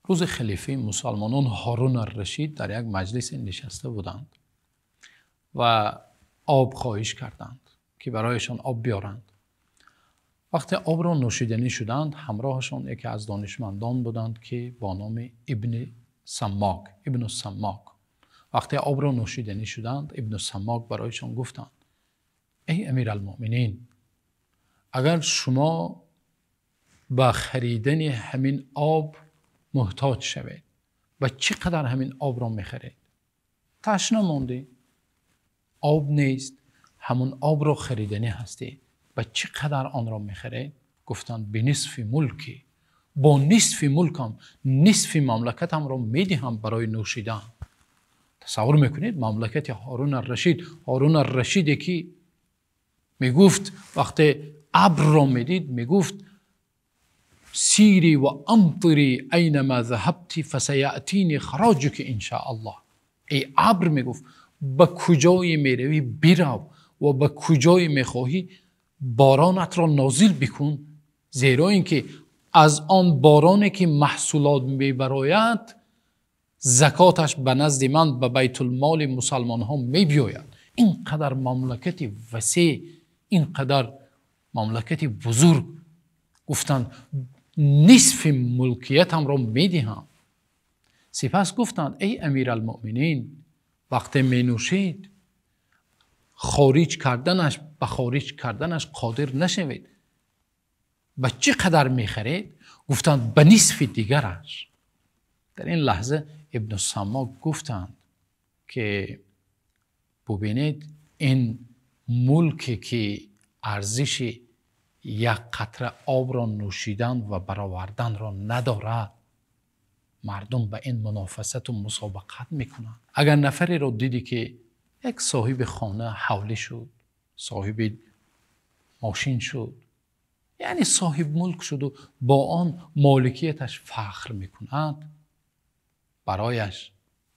Рӯзи халифаи мусалмонон Ҳорун ар-Рашид дар як маҷлисе нишаста буданд ва об хоҳиш карданд, ки барояшон об биёранд. Вақте обро нӯшиданӣ шуданд, ҳамроҳашон яке аз донишмандон буданд, ки бо номи Ибни Саммок, Ибну Саммок. Вақте обро нӯшиданӣ шуданд, Ибну Саммок барояшон гуфтанд: эй Амиралмӯъминин, агар шумо ба харидани ҳамин об муҳтоҷ шавед, ба чӣ қадар ҳамин обро мехаред? Ташна мондӣ, об нест, ҳамон обро хариданӣ ҳастӣ, ба чӣ қадар онро мехаред? Гуфтанд: бинисфи мулкӣ, бо нисфи мулкам, нисфи мамлакатамро медиҳам барои нӯшидан. Тасаввур мекунед мамлакати Ҳорун ар-Рашид, Ҳорун ар-Рашиде ки мегуфт вақте абрро медид, мегуфт: сири ва амтири айнама заҳабти фасаятини хароҷуки иншааллоҳ. Эй абр, мегуфт, ба куҷое меравӣ бирав ва ба куҷое мехоҳӣ боронатро нозил бикун, зеро инки аз он бороне ки маҳсулот мебарояд закоташ ба назди ман ба байтулмоли мусалмонҳо мебиёяд. Инқадар мамлакати васеъ, инқадар мамлакати бузург, гуфтанд нисфи мулкиятамро медиҳам. Сипас гуфтанд: эй Амиралмӯъминин, вақте менӯшед хориҷ карданаш, ба хориҷ карданаш қодир нашавед, ба чӣ қадар мехаред? Гуфтанд: ба нисфи дигараш. Дар ин лаҳза Ибну Саммок гуфтанд ки бубинед, ин мулке ки арзиши як қатра обро нӯшидан ва бароварданро надорад, мардум ба ин мунофасату мусобиқат мекунанд. Агар нафареро дидӣ ки як соҳиби хона ҳавлӣ шуд, соҳиби мошин шуд, яъне соҳиби мулк шуд ва бо он моликияташ фахр мекунад, барояш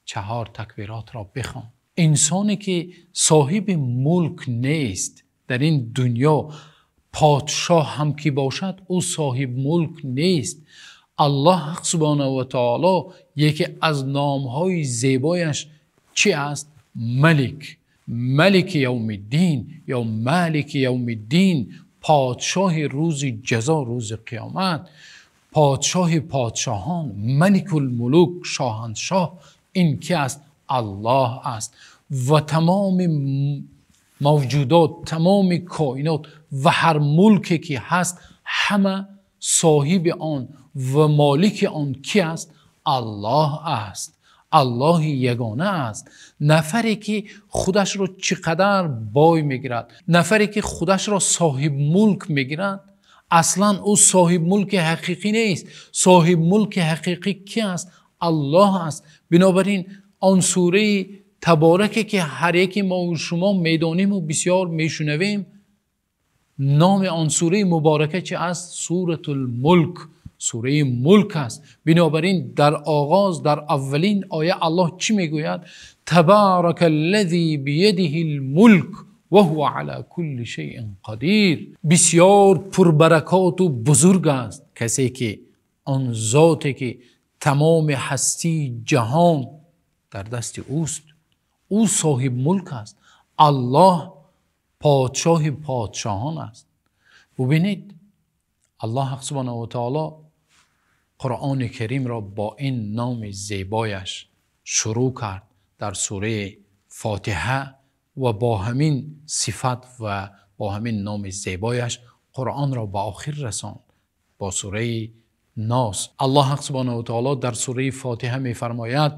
4 такбиротро бихон. Инсоне ки соҳиби мулк нест дар ин дунё, подшоҳ ҳам ки бошад, ӯ соҳиби мулк нест. Аллоҳ субҳонаҳу ва таоло яке аз номҳои зебояш чи аст? Малик, Малики явмиддин ё Малики явмиддин, подшоҳи рӯзи ҷазо, рӯзи қиёмат, подшоҳи подшоҳон, Маликул мулук, шоҳаншоҳ. Ин ки аст? Аллоҳ аст. Ва тамоми мавҷудот, тамоми коинот ва ҳар мулке ки ҳаст, ҳама соҳиби он ва молики он ки аст? Аллоҳ аст. Аллоҳи ягона аст. Нафаре ки худашро чӣ қадар бой мегирад, нафаре ки худашро соҳиби мулк мегирад, аслан ӯ соҳиби мулки ҳақиқӣ нест. Соҳиби мулки ҳақиқӣ ки аст? Аллоҳ аст. Бинобар ин он сураи табораке ки ҳар яки мо ва шумо медонем ва бисёр мешунавем, номи он сураи муборака чи аст? Суратул Мулк, сураи Мулк аст. Бинобар ин дар оғоз, дар аввалин оя Аллоҳ чӣ мегӯяд? Табаракаллази биядиҳил мулк ва ҳува ала кулли шайъин қадир. Бисёр пурбаракоту бузург аст касе ки он зоте ки тамоми ҳастии ҷаҳон дар дасти ӯст, ӯ соҳиби мулк аст. Аллоҳ подшоҳи подшоҳон аст. Бубинед, Аллоҳ субҳонаҳу ва таоло Қуръони Каримро бо ин номи зебояш шурӯъ кард дар сураи Фотиҳа ва бо ҳамин сифат ва бо ҳамин номи зебояш Қуръонро ба охир расонд бо сураи Нос. Аллоҳ субҳонаҳу ва таоло дар сураи Фотиҳа мефармояд: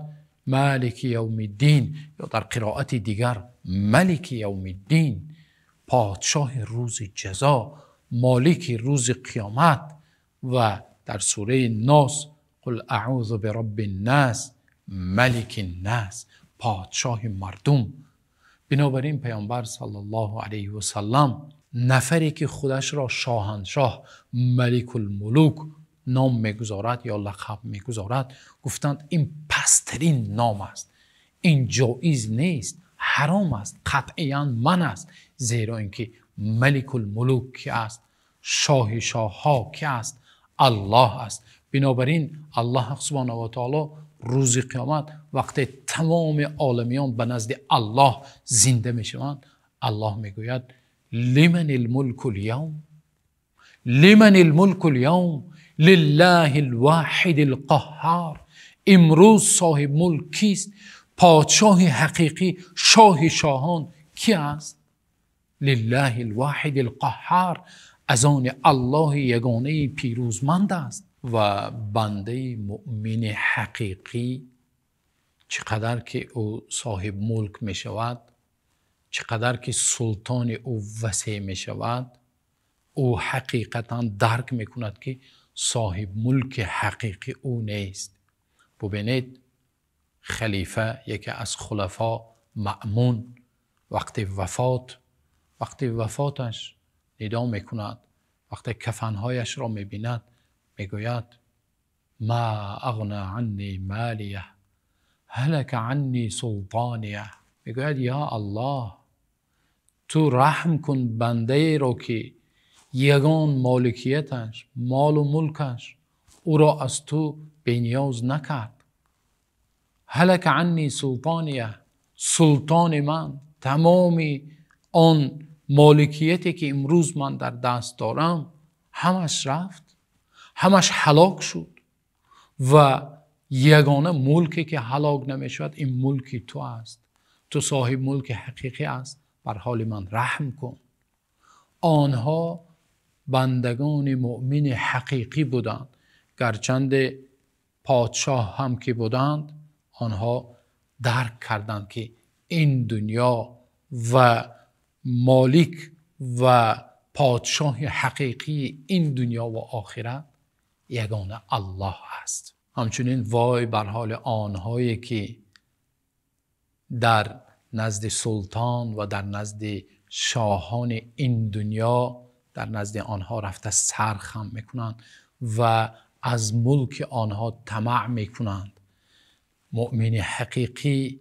Малики явмиддин, ё дар қироати дигар Малики явмиддин, подшоҳи рӯзи ҷазо, молики рӯзи қиёмат. Ва дар сураи Нос: Қул аъузу бироббин нас, маликин нас, подшоҳи мардум. Бинобар ин Паёмбар саллаллоҳу алайҳи васаллам нафаре ки худашро шоҳаншоҳ, Маликул мулук ном мегузорад ё лақаб мегузорад, гуфтанд ин пасттарин ном аст, ин ҷоиз нест, ҳаром аст, қатъиян ман аст, зеро инки Маликул мулук ки аст, шоҳи шоҳҳо ки аст? Аллоҳ аст. Бинобар ин Аллоҳ субҳонаҳу ва таъоло рӯзи қиёмат вақте тамоми оламиён ба назди Аллоҳ зинда мешаванд, Аллоҳ мегӯяд: لمن الملك اليوم، لمن الملك اليوم، لله الواحد القهار. امروز صاحب ملک کیست؟ پادشاه حقیقی، شاه شاهان کی است؟ لله الواحد القهار. از آن الله یگانه پیروزمند است. و بنده مؤمن حقیقی چقدر که او صاحب ملک می شود، چقدر که سلطان او وسیع می شود، او حقیقتا درک می کند که صاحب ملک حقیقی او نیست. ببینید خلیفه، یکی از خلفا، مأمون، وقتی وفاتش ندا میکند، وقتی کفنهایش را میبیند، میگوید: ما اغنى عني ماليه هلك عني سلطانيه. میگوید یا الله، تو رحم کن بنده ای را که یگان مالکیتش، مال و ملکش او را از تو بینیاز نکرد. هلك عني سلطانيه، سلطان من، تمام آن مالکیتی که امروز من در دست دارم، همش رفت، همش هلاک شد و یگانه ملکی که هلاک نمیشود این ملک تو است. تو صاحب ملک حقیقی است، بر حال من رحم کن. آنها بندگان مؤمن حقیقی بودند، گرچند پادشاه هم که بودند، آنها درک کردند که این دنیا و مالک و پادشاه حقیقی این دنیا و آخرت یگانه الله است. همچنین وای بر حال آنهایی که در نزد سلطان و در نزد شاهان این دنیا، در نزد آنها رفته سر خم میکنند و از ملک آنها طمع میکنند. مؤمن حقیقی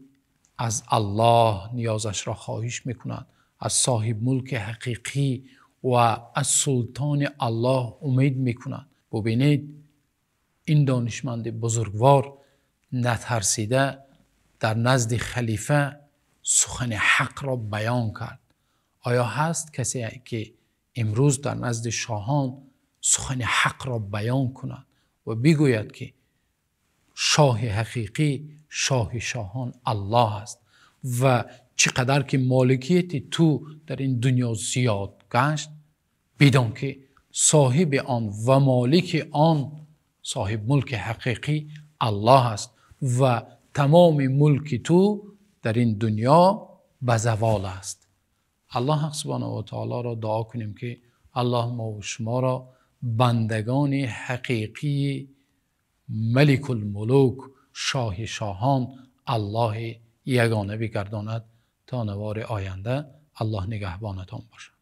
از الله نیازش را خواهش میکند، از صاحب ملک حقیقی و از سلطان الله امید میکند. ببینید این دانشمند بزرگوار نترسیده در نزد خلیفه سخن حق را بیان کرد. آیا هست کسی که امروز در نزد شاهان سخن حق را بیان کند و بگوید که شاه حقیقی، شاه شاهان الله است و چقدر که مالکیت تو در این دنیا زیاد گشت، بدان که صاحب آن و مالک آن، صاحب ملک حقیقی الله است و تمام ملک تو در این دنیا به زوال است. الله سبحانه و تعالی را دعا کنیم که الله ما و شما را بندگان حقیقی ملک الملوک، شاه شاهان، الله یگانه بگرداند. تا نوار آینده الله نگهبانتان باشد.